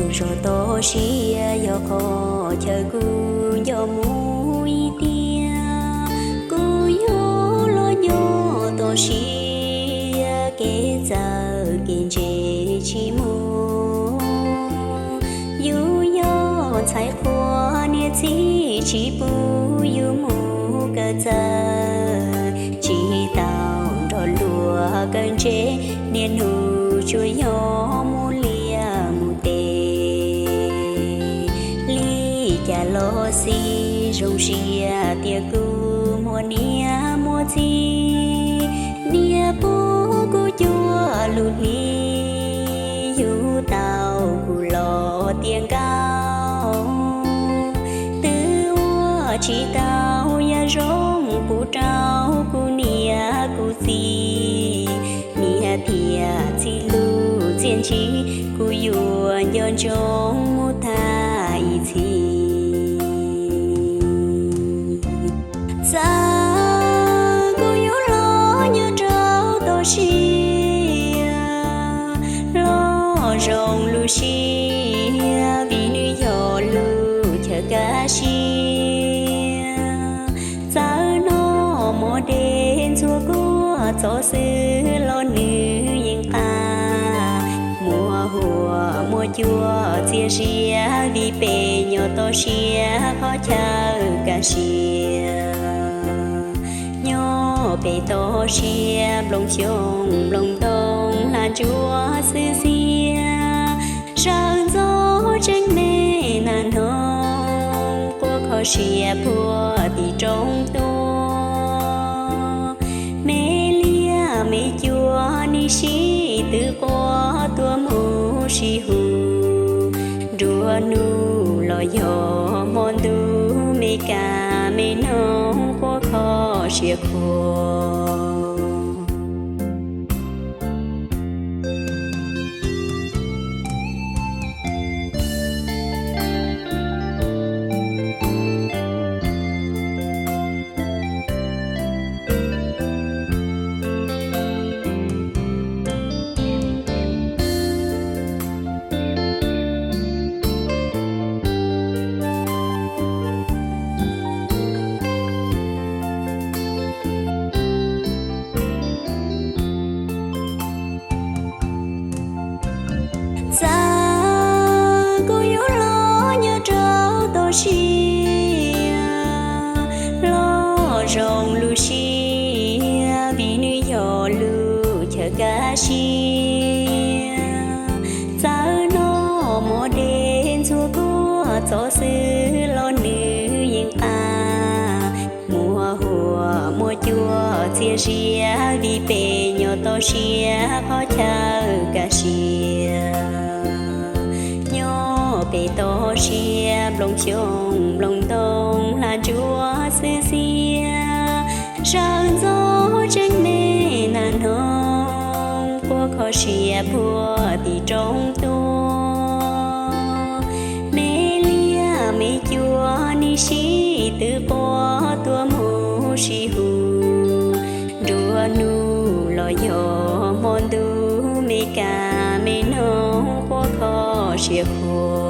Zov toj siab yog qhov chaw kuv nco mus ib tiam, kuv yuav los nyob toj siab kev txawv kev ntse tsis mus. Yus yog ntxhais qhua niam txiv tsis pub yus mus kawm txawj, tsis tau nrog luag kawm ntse, niaj hnub tsuas yog mus liaj mus teb. Li cas los xij zoo siab tias kuv muaj niam muaj txiv, niam pub kuv cuag lub hli, yug tau kuv los tiav nkauj. Twb ua tsis tau yam zoo pub rau kuv niam kuv txiv, niam thiab txiv lub txiaj ntsig kuv yuav nco ntsoov mus tag ib txhis. Txawm kuv yuav los nyob rau toj siab, los zoo lub siab vim nws yog lub chaw kaj siab. Txawm noj mov dej ntxhua kuab txob xwb los nws yeej qab, muaj huab muaj cua txias zias vim peb nyob toj siab qhov chaw kaj siab. Nyob pem toj siab nplooj xyooj nplooj ntoo hla ntsuab xwb xiab, sawv ntxov tseem me nas noog quaj kho siab puag tim rooj tuaj. Me liab me cuab nim sib tw quaj tuaj mus sib hu, nruab hnub los yog hmo ntuj me kab me noog quaj kho siab khuag. Txawm kuv yuav los nyob rau toj siab, los zoo lub siab vim nws yog lub chaw kaj siab. Txawm noj mov dej ntxhua kuab txob xwb los nws yeej qab, muaj huab muaj cua txias zias vim peb nyob toj siab qhov chaw kaj siab. Nyob pem toj siab nplooj xyooj nplooj ntoo hla ntsuab xwb xiab, sawv ntxov tseem me nas noog quaj kho siab puag tim rooj tuaj. Me liab me cuab nim sib tw quaj tuaj mus sib hu, nruab hnub los yog hmo ntuj me kab me noog quaj kho siab khuag.